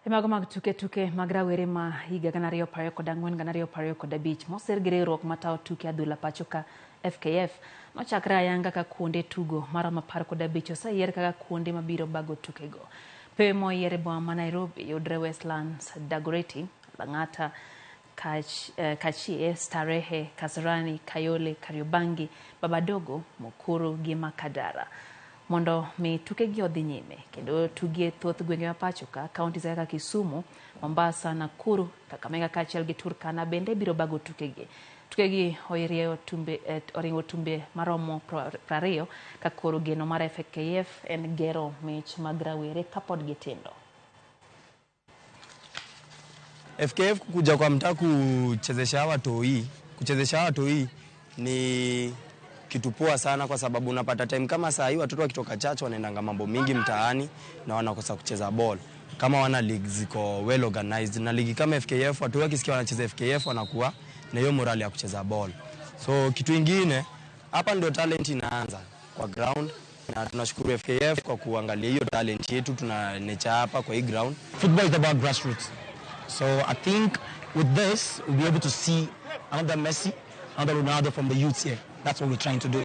E mago mag tuke tuke mag rawere ma higa 2024 2025 moser gi riwruok matayo tuke adhula pacho ka FKF nochakre ayanga ka kuonde tugo maromo 15 oseyier kaka kuonde mabiro bago tukego. Pewe moyier e boma ma Nairobi yudre Westlands, Dagoretti, Lang'ata, Kachie, Starehe, Kasarani, Kayole, Kariobangi, Babadogo, Mukuru gi Makadara. Mondo mi tukegi odhi nyime kendo tugie thoth gwenge ma pacho ka, counties kaka Kisumu, Mombasa, Nakuru, Kakamega kaachiel gi Turkana bende biro bago tukegi. Tukegi orieyo tumbe, oringo tumbe maromo 20 ka koro geno mar FKF en gero mich mag rawere kapod gitindo. FKF kuja kwa mtaa kuchezesha hawa toi, kuchezesha hawa toi ni kitu poa sana, kwa sababu unapata time kama saa hii watoto wakitoka church wanaendanga mambo mingi mtaani na wanakosa kucheza ball kama wana league ziko well organized. Na ligi kama FKF, watu wakisikia wanacheza FKF wanakuwa na hiyo morale ya kucheza ball. So kitu ingine hapa ndio talent inaanza kwa ground, na tunashukuru FKF kwa kuangalia hiyo talent yetu tuna nurture hapa kwa hii ground. Football is about grassroots. So I think with this, we'll be able to see another Messi, another Ronaldo from the youths here. That's what we're trying to do.